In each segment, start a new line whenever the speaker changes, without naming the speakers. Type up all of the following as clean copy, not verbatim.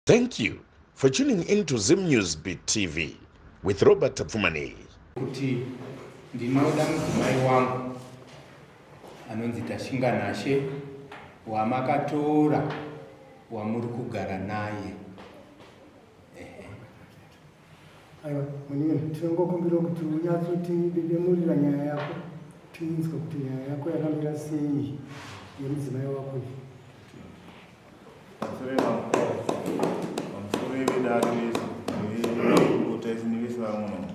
Thank you for tuning in to Zim News Beat TV with Robert Tapfumaneyi.
Kuti ndinoda mudzimai wangu anonzi Tashinganashe wamakatora wamuri kugara naye.
Aiwa munin'ina, tinongokumbira kuti unyatsotidedemurira nyaya yako tinzwe kuti nyaya yako yakamira sei yemudzimai wako iyi.
Pamusoro vedare vese nevekota nevese vari muno.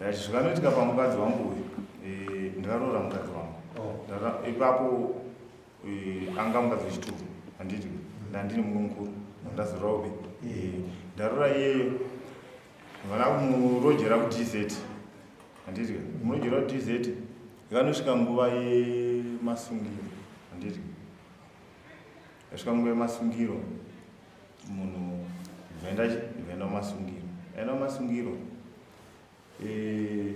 Right, zvakanoitika pamukadzi wangu uyu, eh, ndakaroora mukadzi wangu. Oh. Ipapo eh, anga mukadzi wechituru, handiti ndandine mumwe mukuru ndazoroora upi eh, ndaroora iyeyo vana kumurojera kuDZ, handiti kumurojera kuDZ ikanosvika nguva yemasungiro, handiti Yasvika nguva yemasungiro munhu bvaenda chi bvaenda kumasungiro aenda kumasungiro e,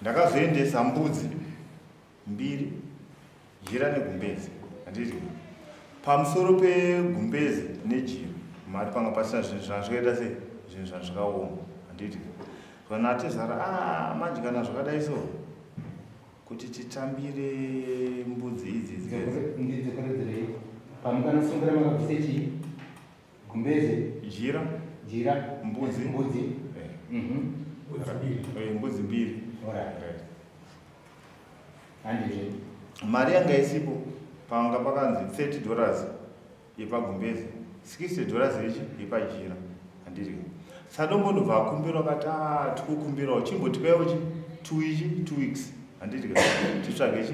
ndakazoendesa mbudzi mbiri jira negumbezi handiti pamusoro pegumbezi nejira mari panga pasina zvinhu zvazvikaita sei zvinhu zvazvikaoma handiti kana atezvara ah, manje kana zvakadai so Kuti titambire mbudzi idzi
Ndidzokoredzerei. Pamukanosungura makabvise chii? Gumbeze.
Jira.
Jira.
Mbudzi.
Mbudzi.
Eh. Eh, mbudzi mbiri.
Alright.
Right.
Handizve.
Mari yanga isipo panga pakanzi $30 yepagumbeze $60 yechi yepajira handiti sadombo ndobva akumbirwa akati ah, tikukumbirawo chimbotipaiwo chi tuichi 2 weeks handiti titsvage chi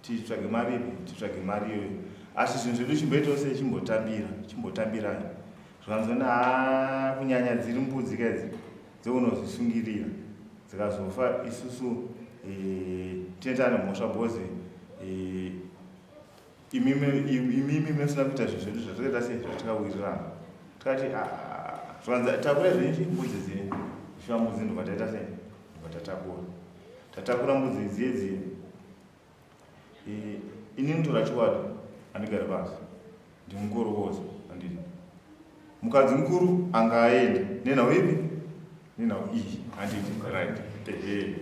titsvage mari ipi titsvage mari iyoyo asi zvinhu zvedu chimboitawo sei chimbotambira chimbotambirai zvikanzona ha kunyanya dziri mbudzi kaidzi dzeunozvisungirira dzikazofa isusu eh, tinenge tane mhosva bhozi eh, Imimi musina kuita zvinhu zvedu zvatakaita sei zvatakawirirana tikati ah, zvanzi takura zvenyu mbudzi dziye zviva mbudzi ndobva taita sei ndobva tatakura tatakura mbudzi dziye dziye ini notora chiwadi andigare pasi ndimukorokoza anditi mukadzi mukuru anga aenda nenhau ipi nenhau iyi handiti right ehe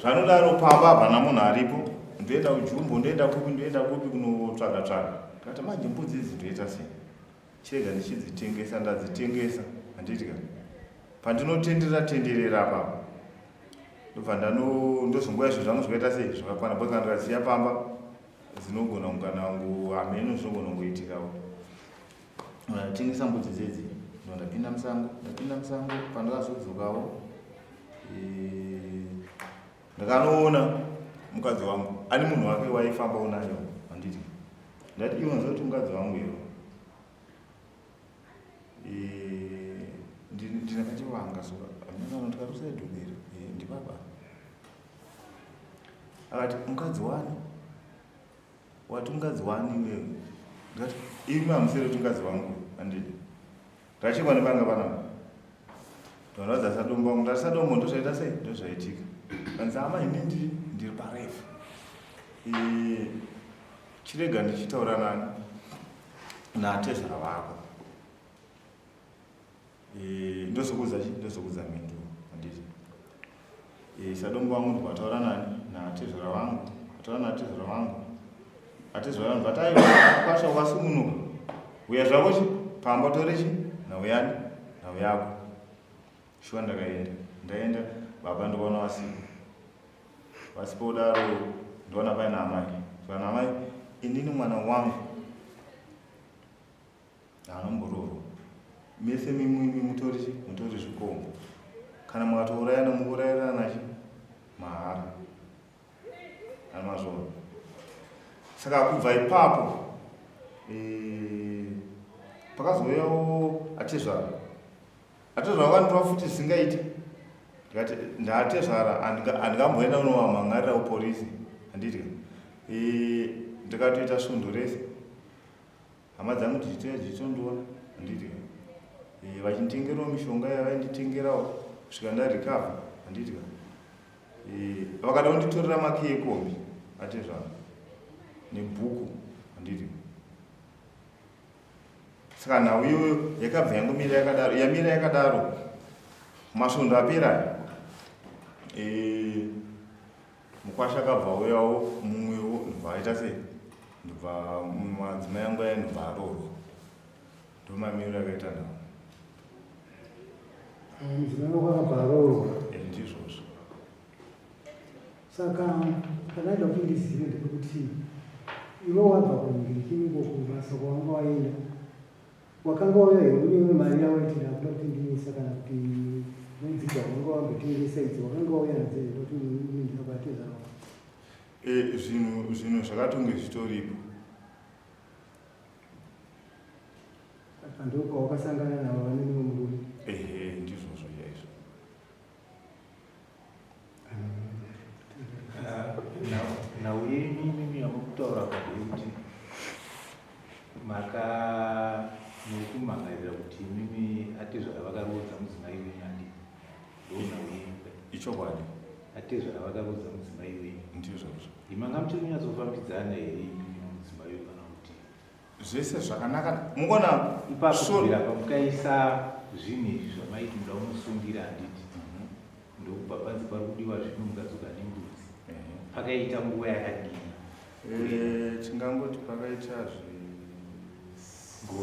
Zvanodaro pamba hapana munhu aripo ndoenda kujumbo ndoenda kupi ndoenda kupi kunotsvaga tsvaga ndikati manje mbudzi idzi ndoita sei chirega ndichidzitengesa ndadzitengesa handiti ka pandinotenderera tenderera apapo ndobva ndano ndozonguva izvo zvangu zvikaita sei zvakakwana because kana ndikaziya pamba dzinogona kungana ngu hameno zvinogona kungoitikawo Ndatengesa mbudzi dzedzi ndo ndapinda musango ndapinda musango pandakazodzokawo eh, ndakanoona mukadzi wangu ani munhu wake waifamba unayo handiti ndati iwe unoziva kuti mukadzi wangu iwe eh, ndinakachivanga so ndikarusaidobere eh, ndipapa akati mukadzi wani Wati mukadzi wani iwewe? Ndikati imi hamusiri kuti mukadzi wangu handidi. Ndakachekwa nepanga panapa. Ndinoratidza sadombo wangu ndati sadombo ndozvaita sei ndozvaitika. Kanzi ama ini ndiri ndiri parefu. Eh, chirega ndichitaura nani natezvara vako. Eh, ndozokuudza chi ndozokuudza mhinduro handiti eh, sadombo wangu ndikataura nani natezvara vangu ataura natezvara vangu atezvara vangu vati aiwa kwasha wasungunuka uya zvako chi pamba tore chi nhau yani nhau yako shuwa ndakaenda ndaenda baba ndikaona vasipo vasipo kudaro ndikaona paina amai kana amai inini mwana wangu Haanomboroorwa. Mese mimwimi mutori chi mutori zvikomba. Kana mukatourayana muurairana chi mahara. Anozvona. Saka kubva ipapo eh, pakazouyawo atezvara. Atezvara vakanditora futi zvisingaiti. Ndikati ndaatezvara andingamboenda unovamhan'arira kupolisi. Handiti. Eh, ndikatoita svondo rese. Hama dzangu dzichitouya dzichitondiona handiti ka eh, vachinditengerawo mishonga yavainditengerawo kusvika ndarecover handiti ka eh, vakada kunditorera makiyi ekombi atezvaro nebhuku handiti ka. Saka nhau iyoyo yakabva yangomira yakadaro, yamira yakadaro masvondo apera e, mukwasha akabva auyawo mumwewo ndobva aita sei ndobva madzimai angu aya ndobva aroorwa ndomamiriro akaita nhau.
Mudzimai wako akabva aroorwa?
Eh, ndizvozvo.
Saka pandaida kuti ndizive ndepekuti iwe wabva kuNgirikini uko kubasa kwawanga waenda wakanga wauya here une imwe mari yawaiti ndakuda kuti ndiisa kana kuti mbudzi dzawanga wambotengesa idzi wakanga wauya nadzo here kuti unoendera kwatezvara wako?
Eh, zvinhu zvinhu zvakatonge zvitoripo.
Saka ndokwawakasangana navo vane mumwe murume?
Ehe, ndizvozvo chaizvo.
Nhau yenyu imimi yamukutaura apa ndeyekuti maka muri kumhangarira kuti imimi atezvara vakaroodza mudzimai wenyu andi ndonhau yenyu
ichokwadi
atezvara vakaroodza mudzimai wenyu
ndizvozvo
imanga muchiri kunyatsofambidzana here imimi mudzimai wenyu kana kuti
Zvese zvakanaka mukona
ipapo kubvira pamukaisa zvinhu izvi zvamaiti muda kumusungira handiti mhm. ndokubva panzi pari kudiwa zvino mukadzoka nembudzi pakaita nguva yakadii
eh, tingangoti pakaita zve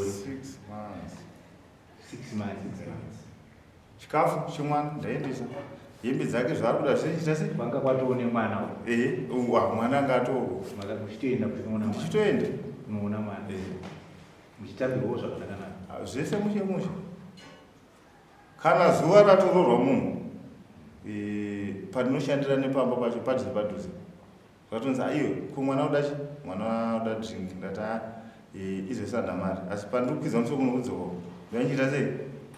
six months
six months
Chikafu chemwana ndaendesa. Hembe dzake zvaari kuda zvese chita sei?
Kwanga kwatoo nemwana uko.
Eh, wa mwana anga atoo.
Maka muchitoenda kunoona mwana.
Ndichitoenda.
Kunoona mwana.
Eh.
Muchitambirwawo zvakanaka naka.
Ah, zvese mushe mushe. Kana zuva ratororwa munhu eh patinoshandira nepamba pacho padhuze padhuze. Zvatonzi aiwe ko mwana uda chi mwana uda drink ndati ah eh, izvese handina mari asi pandiri kukwidza musoro kuno kudzoka ndoyandichiita sei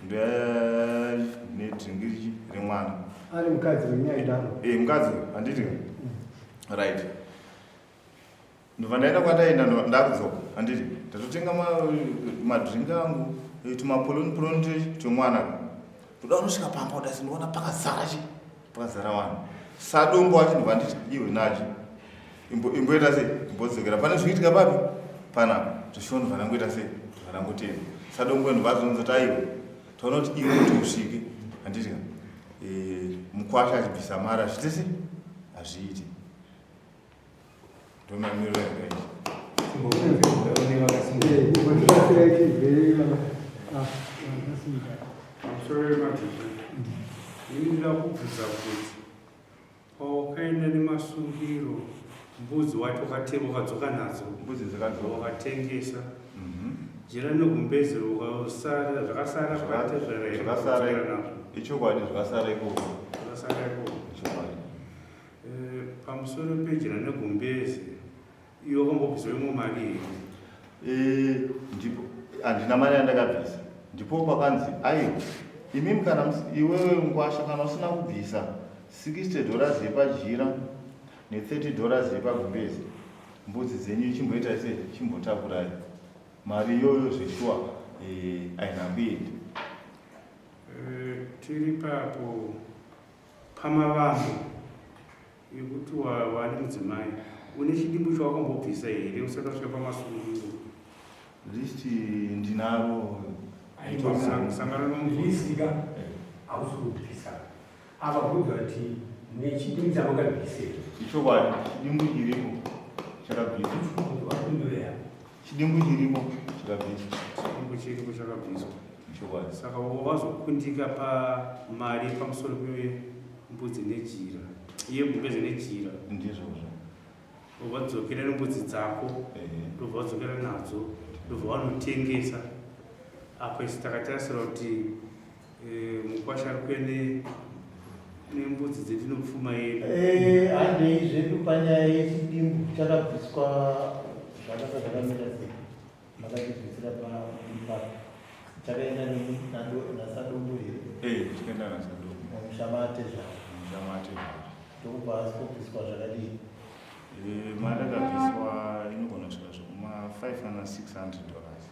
ndoya nedrink richi remwana
ari mukadzi wenyu aidaro
eh mukadzi handiti right ndobva ndaenda kwandaenda ndakudzoka handiti ndatotenga madrink angu eh, tumapoloni poloni twemwana ndoda unosvika pamba uda sindiona pakazara chi Pakazara vanhu. Sadombo wacho ndobva nditi iwe nacho. Imbo imboita sei? Imbodzokera pane zvikuitika papi? Panapa. Zvoshuwa ndobva ndangoita sei? Ndobva ndangotenda. Sadombo ndobva azonzi kuti aiwa. Taona kuti iwe kuti usvike. Handiti ka? Eh, mukwasha achibvisa mari hazviite sei? Hazviite. Ndomamiriro yakaita.
Pamusoro wemadzishe, ini ndinoda kubvunza kuti pawakaenda nemasungiro mbudzi wati wakatenga wakadzoka nadzo
mbudzi dzakadzoka
wakatengesa mhm. jira negumbeze ukasara zvakasara
zvakasara ichokwadi zvakasara ikoko
zvakasara ikoko
ichokwadi
Eh, pamusoro pejira negumbeze iwe wakambobvisa imwe mari here?
Eh, ndipo handina mari yandakabvisa ndipo pakanzi aiwa imimi kana iwewe ngwasha kana usina kubvisa 60 dollars yepajira ne30 dollars yepagumbeze mbudzi dzenyu chimboita sei chimbotakurai mari iyoyo zveshuwa eh, haina kuenda
tiri papo Pamavambo ekuti wane mudzimai, une chidimbu chawakambobvisa here usati wasvika pamasungiro?
List ndinaro.
Sangana nomubvunzo.
List ka hausi kubvisa. Apa bvunza kuti nechidimbu chamakabvisa.
Ichokwadi, chidimbu chiripo chakabviswa. Chidimbu chiripo chakabviswa.
Chidimbu chiripo chakabviswa.
Chokwadi.
Saka wazokundika pamari pamusoro pembudzi nejira. Iye gumbeze nejira.
Ndizvozvo.
Wadzokera nembudzi dzako. Ndobva wadzokera nadzo. Ndobva wanotengesa. Apo isu takatarisira kuti eh, mukwasha ari kuuya nembudzi dzetinopfuma yedu.
Eh, handei zvedu panyaya yechidimbu chakabviswa zvakanga zvakamira sei makachibvisira papi chakaenda nasadombo here
eh, chakaenda nasadombo
mumusha maatezvara
mumusha maatezvara
ndokubva asipobviswa zvakadii
eh, mari akabviswa inogona kusvika zvekuma 5 600 dollars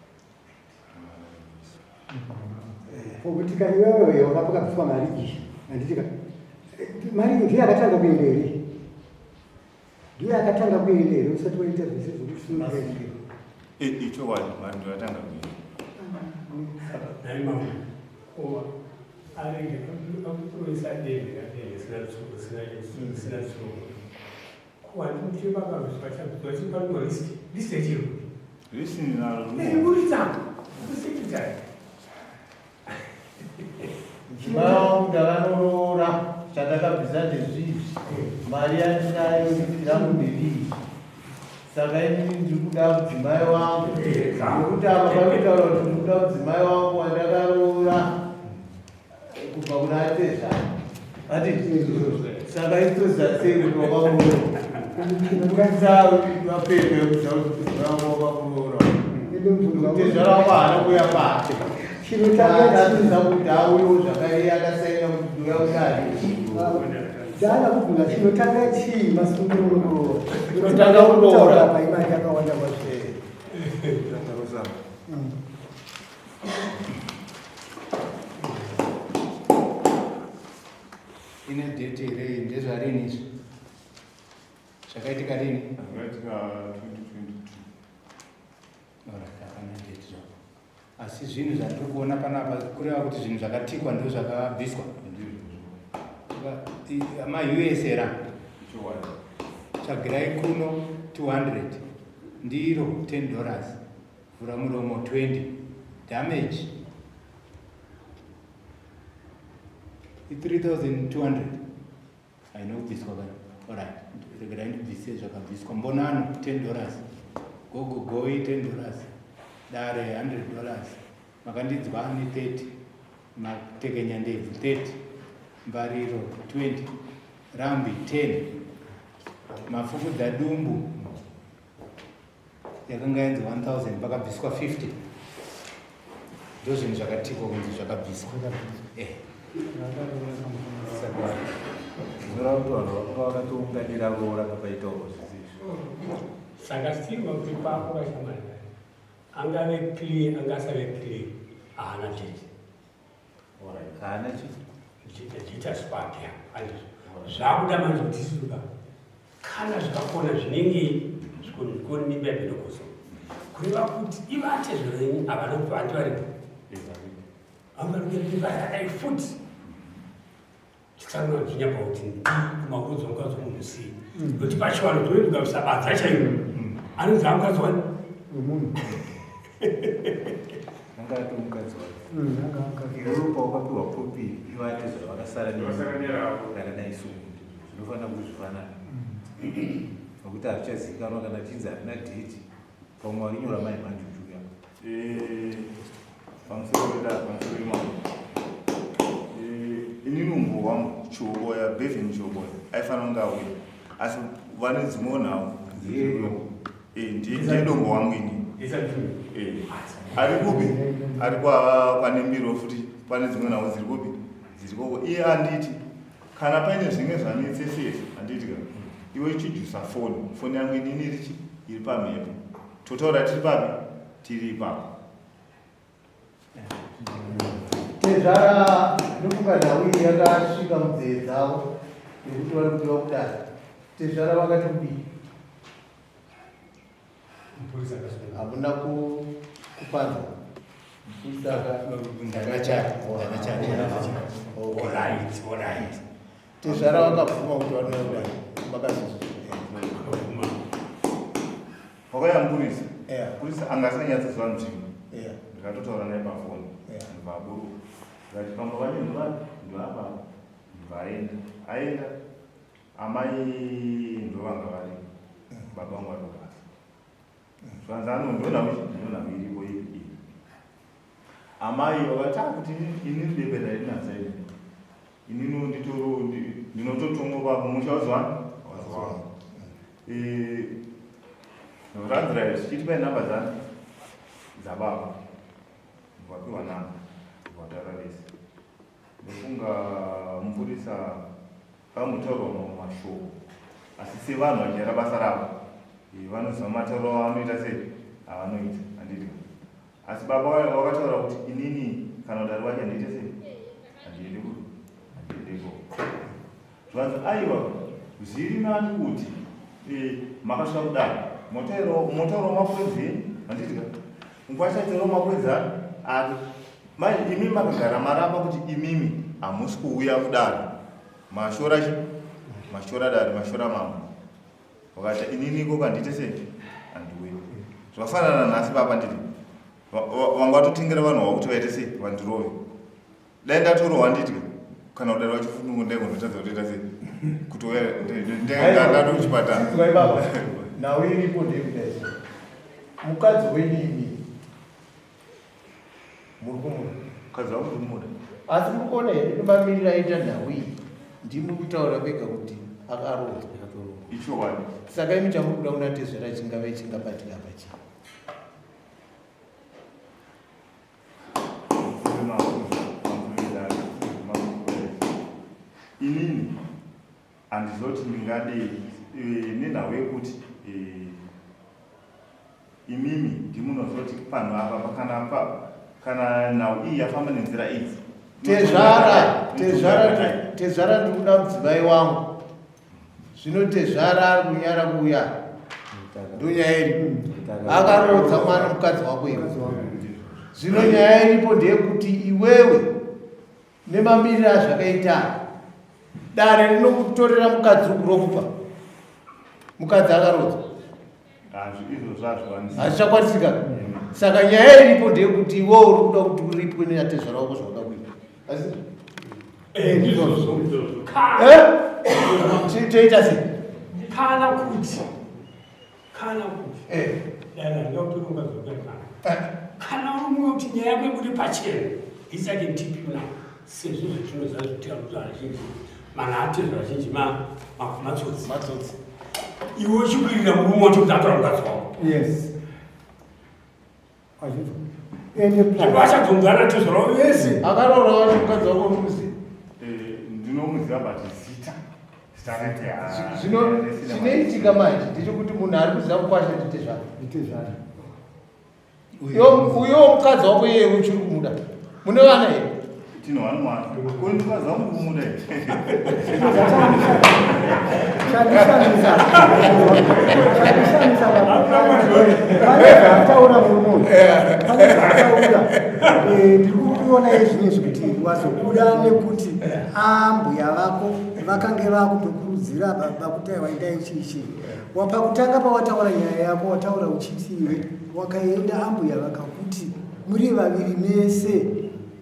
Pokuti ka iwewe wakapakabviswa mari iyi handiti ka mari iyi ndiyo yakatanga kuenda here ndiyo yakatanga kuenda here usati waita zvese zvekusunga
ichokwadi mari ndiyo yatanga kuenda.
Nhai mambo, ko arege akukurovesa dende kadende risina tsuro. Ko handiti vakabviswa chabviswa chipanwa list list yechiro.
List ninaro.
Eh, buritsa. Secretary.
Mudzimai wangu ndakanoroora chandakabvisa ndezvizvi mari yandinayo rangu nderiri saka inini ndiri kuda mudzimai wangu nekuti apa vari kutaura kuti ndiri kuda mudzimai wangu wandakaroora kubva kuna atezvara ati saka itoziva sei kuti wakamuroora kubudisa mapepa ekuziva kuti mudzimai wangu wakamuroora tezvara wako haana kuuya pake chinotanga kuti auyewo zvakaiye akasaina kuti ndouya kudare.
Dana kubvunza chinotanga chii masungiro mukuroora.
Chinotanga kuroora.
Apa imari yakawanda kwazvo.
Ine date here iyi ndezvarini izvi? Zvakaitika rini?
Zvakaitika 2022.
Alright, hapana date zvapo. Asi zvinhu zvandiri kuona panapa kureva kuti zvinhu zvakatikwa ndo zvakabviswa. MaUS era. Tsvagirai kuno 200. Ndiro 10 dollars. Vhura muromo 20. Damage. I 3200. Haina kubviswa kana. Alright. Regerai ndibvise zvakabviswa. Mbonano 10 dollars. Gogo goi 10 dollars. Dare 100 dollars. Makandidzwa ani 30. Matekenya ndebvu 30. Mbariro 20. Rambi 10. Mafukudza dumbu yakanga yanzi 1000 pakabviswa 50 ndozvinhu zvakatikwa kunzi zvakabviswa eh.
Saka zvinoreva kuti vanhu vakanga vakatounganira roora kapaitawo zvese izvi.
Saka still mapepa ako kashamwari angave clear angasave clear haana date.
Haana chi?
Ndiita spark ya. Andizvo. Zvakuda manje kuti isuka. Kana zvikakona zvinenge zvikoni zvikoni mimba yabenokoso. Kureva kuti ivate zvenyu havana kuti vantu varipo. Vantu vari mimba yakadai futi. Chitsanura jinya pakuti kumakurudzo mukadzi wemunhu sei. Nokuti pachivanhu tinoenda ukabvisa badza chaiyo. Anonzi amukadzi wani?
Wemunhu.
Anga ato mukadzi wake. Anga mukadzi. Iwewe pawakapiwa kopi ivo atezvara vakasara rakadai so zvinofanira kuti zvifanana. Nokuti hazvichazivikanwa kana chinzi harina dheti pamwe warinyora mai manje uchiuya.
Eh, pamusoro pedare pamusoro pemambo eh, inini umbo wangu chihoboya beven chihoboya aifanira kunge auya asi vane dzimwewo nhau eh, ndiye dombo wangu ini ari kupi ari kwanembiro futi pane dzimwe nhau dziri kupi dziri koko iye anditi kana paine zvinge zvanetsesesa handiti ka iwe chijusa foni foni yangu inini irichi iri pamhepo totaura tiri papi tiri ipapo
Tezvara ndofunga nhau iyi yakasvika munzeve dzavo nekuti vari kudiwa kudare. Tezvara vakati kudii? Hamuna kupanzwa. Mupurisa Tezvara vakabvuma kuti vanouya kudare. Makazizwa.
Wakauya mupurisa purisa anga asinganyatsoziva nzvimbo ndikatotaura naye pafoni ndobva aburuka ndikati pamba pacho ndovapi ndoapa ndobva aenda aenda amai ndovanga vari baba vangu vari kubasa zvanzi ano ndonhau ndonhau iripo ipi iyi amai vakati ah kuti ini bepe rainatsa ini inini nditoro ndinototongo papo musha wazwani wazwani eh, ranzira zvichiti paine namba dzani dzababa vapiwa namba vataura vese ndofunga mupurisa vambotaurwa mamwe mashoko asi sevanhu vachiara basa ravo eh, vanoziva matauro avanoita sei avanoita handiti Asi baba vakataura kuti inini kana udari wacho handiite sei? Handiende ku handiende ko. Zvanzi aiwa zviri nani kuti eh, makasvika kudare motaurawo motaurawo makwenzi enyu handiti ka? Mukwasha aitaurawo makwenzi ani? Ake manje imi makagara maramba kuti imimi hamusi kuuya kudare mashora chi mashora dare mashora mambo wakati ininiko kandiite sei handiuyi zvafanana nhasi baba nditi vanga vatotengera vanhu vakuti vaite sei vandirove dai ndatorohwa nditya kana kudaro vachifunungu ndaigonotadza kutoita sei kuti ndato kuchipatara
nhau iripo ndeyekudai mukadzi wenyu imi muri kumuda
mukadzi wangu ndikumuda
asi muri kuona here nemamiriro aita nhau iyi ndimi kutaura kwega kuti akarohwa
ichokwadi
saka imi chamuri kuda kuna tezvara chingave chingabatika pachii
Inini handizoti ndingadei eh, nenhau yekuti eh, imimi ndimunozoti panhu apa kana pa kana nhau iyi yafamba nenzira idzi
tezvara tezvara tezvara ndikuda mudzimai wangu Zvino tezvara ari kunyara kuuya ndonyaya iripo akaroodza mwana mukadzi wako iwe. Zvino nyaya iripo ndeyekuti iwewe nemamiriro azvakaita dare rinokutorera mukadzi uku rokupa mukadzi akaroodza hazvichakwanisika. Saka nyaya iripo ndeyekuti iwewe uri kuda kuti uripwe neatezvara wako zvauda kuita asi
eh, ndizvozvo
eh? toita sei
kana kuti kana kuti eh. kana uri mumwe kuti nyaya yako ibude pachena this i can tip you now sezvo zvatinoziva zvekuti kuti vazhinji mana atezvo vazhinji matsotsi
matsotsi
iwe uchikwirira murume wacho kuti atora mukadzi wako
yes
Vachadzongana tezvara vese.
Akaroora wacho mukadzi wako muzi.
Eh, ndinomuziva but zita zita rake
zvino chinoitika manje ndechekuti munhu ari kuziva kukwasha nditezvara.
Nditezvara.
Uyo mukadzi wako iyeye uchiri kumuda. Mune vana here?
Tino one mwana. Ko mukadzi wangu kumuda here?
Chandishamisa. Chandishamisa pane zvaataura murume uyu. Pane zvaataura. Eh, ndiri kuona izvinezvi kuti wazobuda nekuti ambuya vako vakange vakutokurudzira baba kuti aiwa endai chii chii. Wapakutanga pawataura nyaya yako wataura uchiti iwe wakaenda ambuya vakakuti muri vaviri mese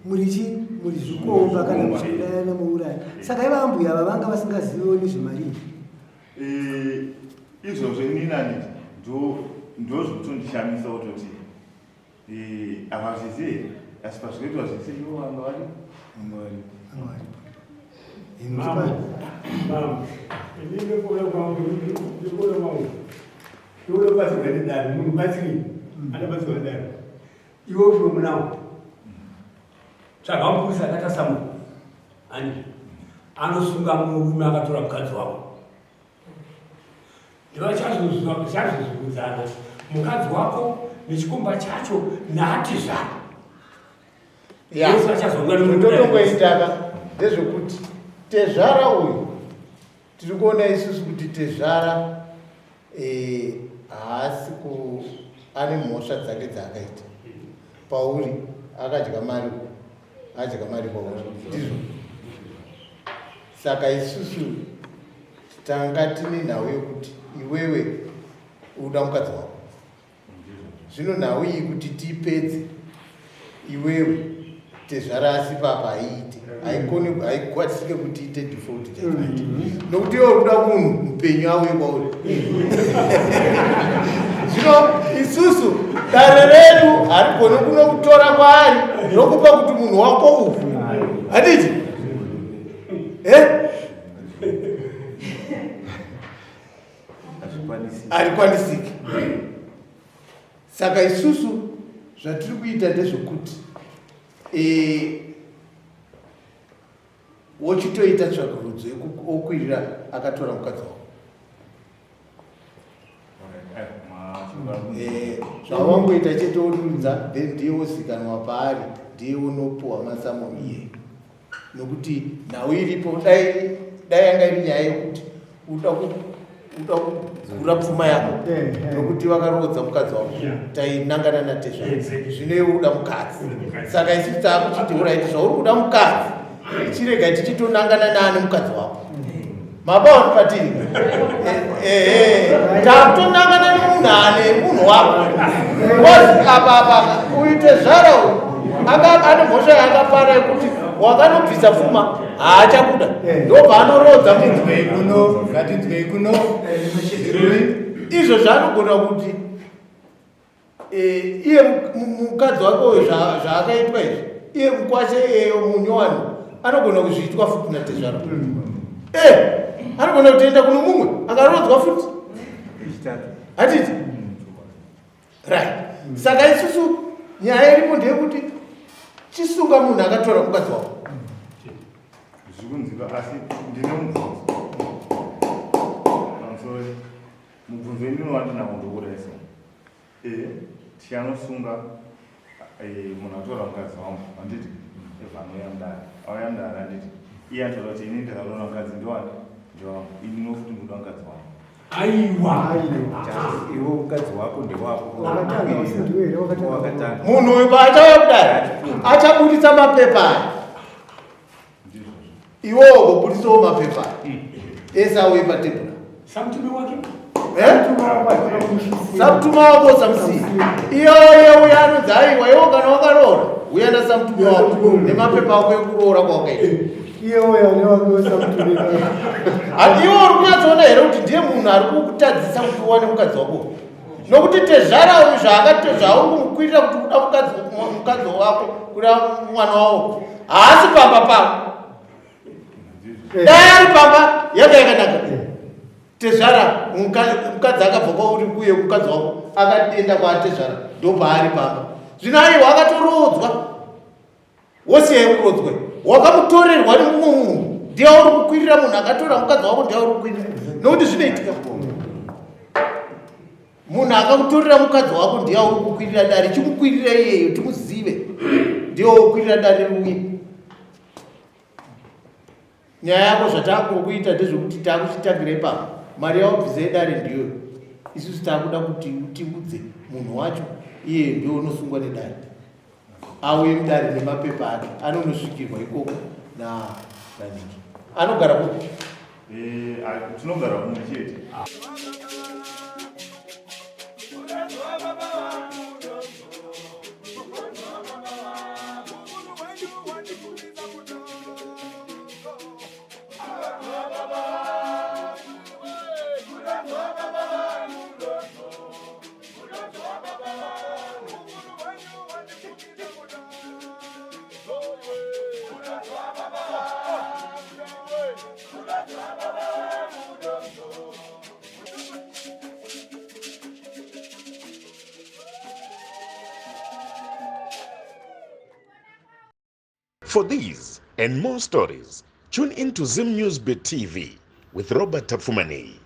muri chi muri zvikomba kana muchiurayana mouraya saka iva ambuya ava vanga vasingaziviwo nezvemari
eh, izvozvo inini anditi ndozvekutondishamisa kutoti eh, havazvizivi asi pazvinoitwa zvese ivo vanga vari
Munhu batsiri anobatsirwa nedare iwe from now tsvaga mupurisa akaita samu ani anosunga murume akatora mukadzi wako ndivachazozviudzana mukadzi wako nechikomba chacho nati zvako
totongoitaka ndezvekuti tezvara uyu tiri kuona isusu kuti tezvara eh, haasi ku ane mhosva dzake dzaakaita pauri akadya mari adya mari pauri ndizvo saka isusu tanga tine nhau yekuti iwewe uda mukadzi wako Zvino nhau iyi kuti tiipedze iwewe tezvara asi papa haiite haikoni haikwatisike kuti iite default judgment mm-hmm. nokuti iwe uri kuda munhu mupenyu auye kwauri zvino isusu dare redu harigoni kunokutora kwaari rokupa kuti munhu wako ufu handiti eh? Harikwanisiki. Saka isusu zvatiri kuita ndezvekuti e, wochitoita tsvakurudzo yekuokwirira akatora mukadzi wako eh, zvawangoita chete wodunza then ndiye wozikanwa paari ndiye unopuwa masamo iye nokuti nhau iripo dai dai yanga iri nyaya yekuti uda uda kugura pfuma yako nokuti vakaroodza mukadzi wako tainangana natezvara zvino iwe uda mukadzi saka isu taakuchiti uraiti zvauri kuda mukadzi chirega tichitonangana naane mukadzi wako mabaoni patiri takutonangana nemunhu ane munhu wako bcause apa apa uyu tezvara uyu ane mhosva yaakapara yekuti wakanobvisa pfuma haachakuda ndobva anoroodza munhu
ngatinzwei kuno
izvo zvaanogona kuti eh, iye mukadzi wake uyo zvaakaitwa izvi iye mukwasha iyeyo munyowani anogona kuzviitwa futi natezvara eh, anogona kutoenda kuno mumwe akaroodzwa futi hatiti right saka isusu nyaya iripo ndeyekuti chisunga munhu akatora mukadzi wako
zvikunzika asi ndine mubvunzo pamusoro mubvunzo indino wandinawo ndokuresa e tichanosunga e, munhu atora mukadzi wangu handiti ebva anouya mudare auya mudare handiti iye anotaura kuti ini ndakatora mukadzi ndiwani ndiwangu ini nofuti ndinoda mukadzi wangu
Aiwa.
Iwe mukadzi wako ndewako.
Wakatanga usi ndiwe here wakatanga?
Wakatanga.
Munhu uyu paachauya kudare achabuditsa mapepa aya. Iwewo wobuditsawo mapepa aya. Ese auye patebhura.
Samtume wake?
Eh? Samtuma wako usamusiya. Iyoyo uya anonzi aiwa iwe kana wakaroora uya nasamtume wako nemapepa ako ekuroora kwawakaita.
Iye uya newake wesamtume.
Hati iwe uri kunyatsoona here kuti ndiye munhu ari kukutadzisa kuti uwane mukadzi wako? Nokuti tezvara uyu zvaakati zvauri kumukwirira kuti uda mukadzi mukadzi wako kuda mwana wako haasi pamba pako. Dai ari pamba yanga yakanaka. Tezvara mukadzi akabva kwauri kuye mukadzi wako akaenda kwaatezvara ndopaari pamba. Zvino aiwa akatoroodzwa wosiya yekurodzwa wakamutorerwa nemumwe munhu ndiye uri kukwirira munhu akatora mukadzi wako ndiye uri kukwirira nokuti zvinoitika munhu akakutorera mukadzi wako ndiye uri kukwirira dare chimukwirira iyeyo timuzive ndiye wokwirira dare ruye Nyaya yako zvatakukuita ndezvekuti takuchitangira ipapo mari yaubvisa yedare ndiyoyo isusu takuda kuti utiudze munhu wacho iye ndiye unosungwa nedare auye mudare nemapepa ake anonosvikirwa ikoko naniki anogara kupi
eh, tinogara kumwe chete
For these and more stories, tune in to Zim News Bit TV with Robert Tafumani.